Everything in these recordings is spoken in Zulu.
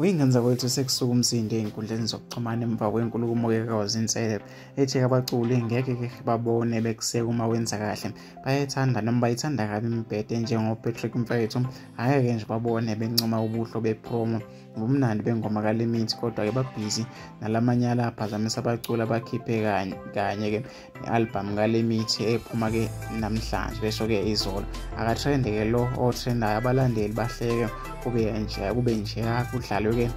Uyingane zakwethu, sekusuka umsindo ey'nkundleni zokuxhumana emva kwenkulumo-ke kaWazinsele ethi abaculi ngeke-ke babone bekuseka uma wenza kahle. Bayayithanda noma bayithanda kabi imibhede enjengo-Patrick Mfethu, angeke nje babone bencoma ubuhlo be-promo ngobumnandi bengoma kaLimit, kodwa-ke babhizi nalamanyala aphazamisa abaculi abakhiphe kanye-ke ne-albhamu kaLimit ephuma-ke namhlanje, besho-ke izolo. Akatrende-ke lo otrendayo, abalandeli bahleke kube njeya kudlalwe-ke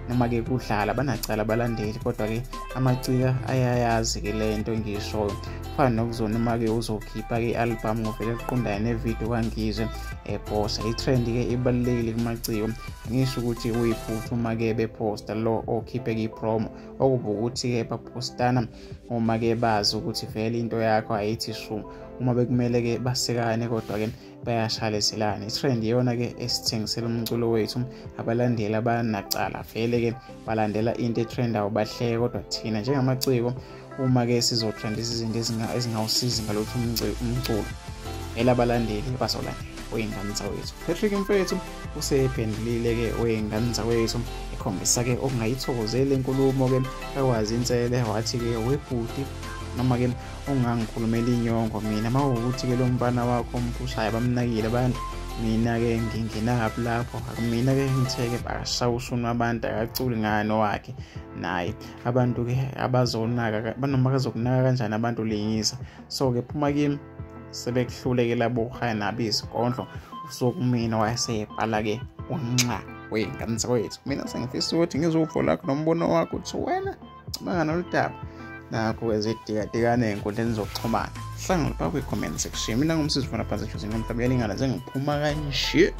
noma-ke kudlala banacala abalandeli, kodwa-ke amacika ayayazi-ke le nto engiyishoyo. Kufana nokuzona uma-ke uzokhipha-ke i-albhamu ngovele kuqondane nevidiyo kaNgizwe ephosta. I-trend-ke ibalulekile kumaciko, angisho ukuthi uyiphutha uma-ke bephosta lo okhiphe-ke i-promo, okuba ukuthi-ke baphostana uma-ke bazi ukuthi vele into yakho ayithi shu. Uma bekumele-ke basekane, kodwa-ke bayashalezelana. I-trend iyona-ke esithengisela umculo wethu, abalandeli abanacala vele-ke balandela into etrendayo bahleke, kodwa thina njengamaciko uma-ke sizotrendisa izinto ezingawusizi ngalutho umculo, vele abalandeli bazolandela. Oyingane zakwethu, Patrick Mfethu usephendulile-ke oyingane zakwethu, ekhombisa-ke okungayithokozeli inkulumo-ke kaWazinsele, wathi-ke webhuti noma-ke ungangikhulumela inyongo mina, uma kuwukuthi-ke lo mfana wakho omphushayo bamnakile abantu, mina-ke ngingenaphi lapho, mina-ke ngithe-ke akashawushuni abantu, akaculi ngani owakhe naye. Abantu-ke abazonaka noma bazokunaka kanjani abantu lingisa, so-ke phuma kimi, sebekuhluleke labo haya nabo izinkondlo usukumina wayesebhala-ke unxa wey'ngane zakwethu. Mina sengifisa ukuthi ngizwe lakho nombono wakho ukuthi wena cabanga nolu daba. Nakho-ke zidikadikane ey'nkundleni zokuxhumana, hlangana lapha kwi-comment section. Mina ngumsizi funa phansi nje ngomhlaba uyalingana sengiphuma kanje.